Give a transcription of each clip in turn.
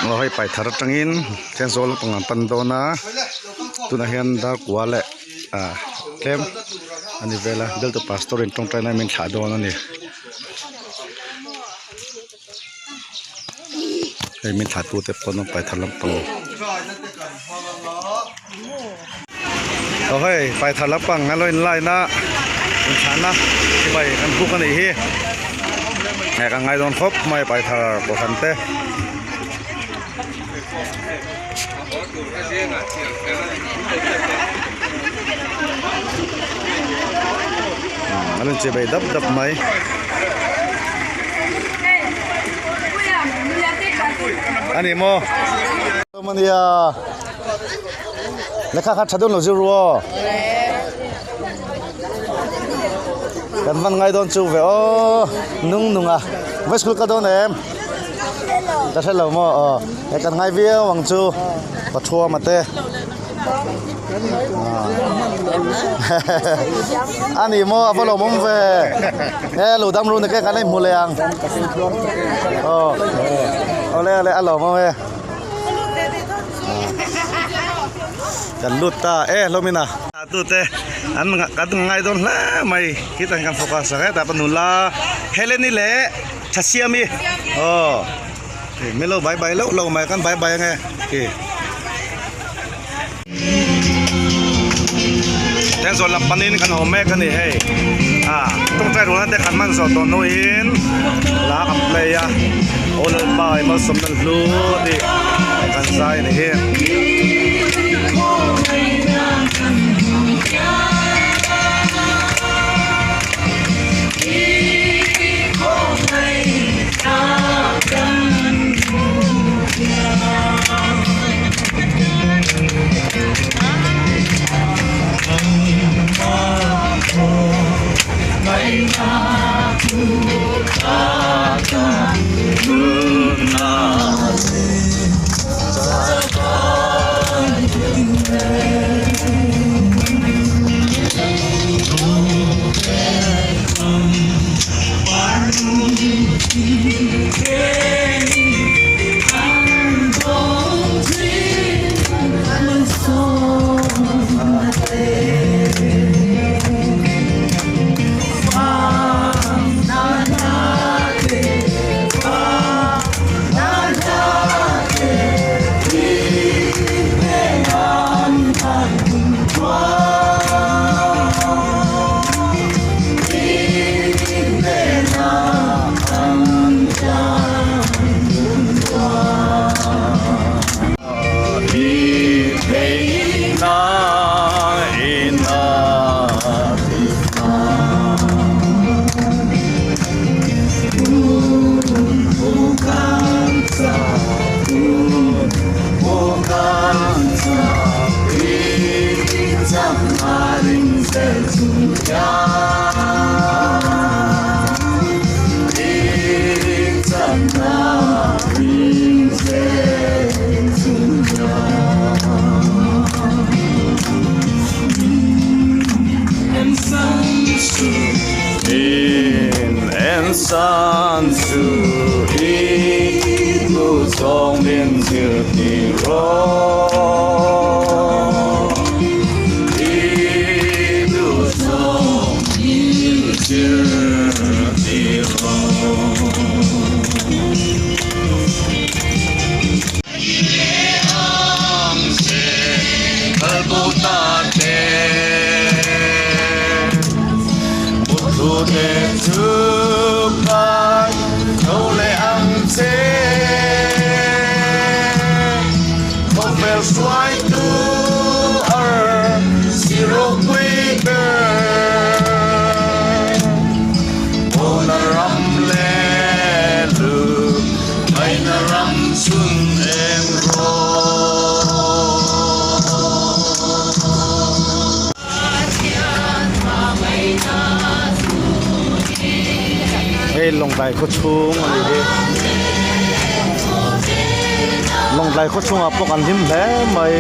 Aw hei paithar atangin Thenzawl lampang an pan dawn a tunah hian darkua leh ah tlem a ni vel a bialtu pastor in tawngtaina min thlah dawn a ni hei min thlah tute pawh an paithar lampang aw hei paithar lampang an lo in line a inthlahna chibai an buk a nih hi hei kan ngai dawn khawp mai paithar kohhran te. An in chibai dap dap mai. A ni maw? Ania lehkha kha tha dawn lo zir ru aw. Kan van ngai dawn chu ve aw nung nung a. Vai school kal dawn em? Ka hre lo maw aw he kan ngai viau ang chu pathuama te a ni maw a va lawmawm ve he lo dam run ke kan la inhmu leh ang aw awle awle a lawmawm e kan lut ta e hlawmin a. Tute an kan ngai dawn hle mai khitah hian kan focus ang e tah pawh nula Helen-i leh Thasiami aw min lo bye bye loh loh mai kan bye bye ange khi Thenzawl lam panin kan awm mek a ni hei a tawngtai rualna te kan hman zawh tawh hnuin hla kan play a aw Lalpa i malsawmna hlu tih kan zai a ni hi. Hei Lawngtlai khaw chhung a ni hi Lawngtlai khaw chhungah pawh kan hlim hle mai.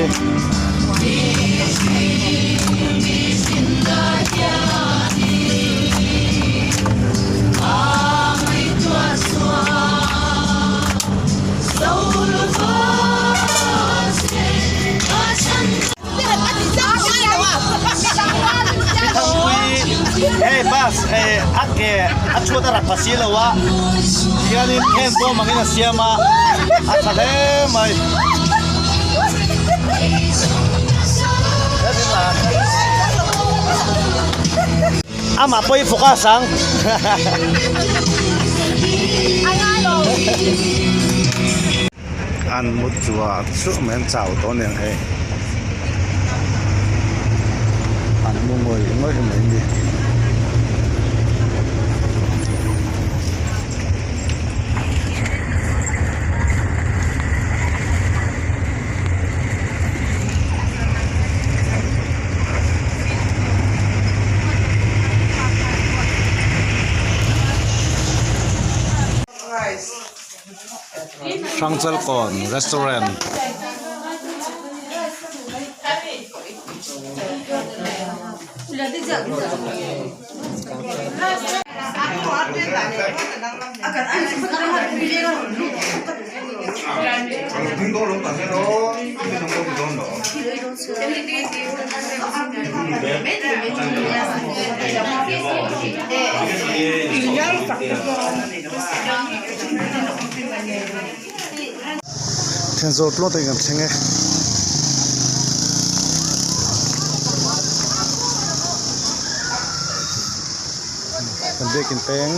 pha si lo a tihianin phen bawm angin a siam a a tha hle mai. Amah pawh i focus ang. An mut chua chuah mai an chau tawh aniang hei. An mu ngawih ngawih mai ni. Hrangchalkawn restaurant. Thenzawl tluang takin kan thleng e. Kan biakin peng.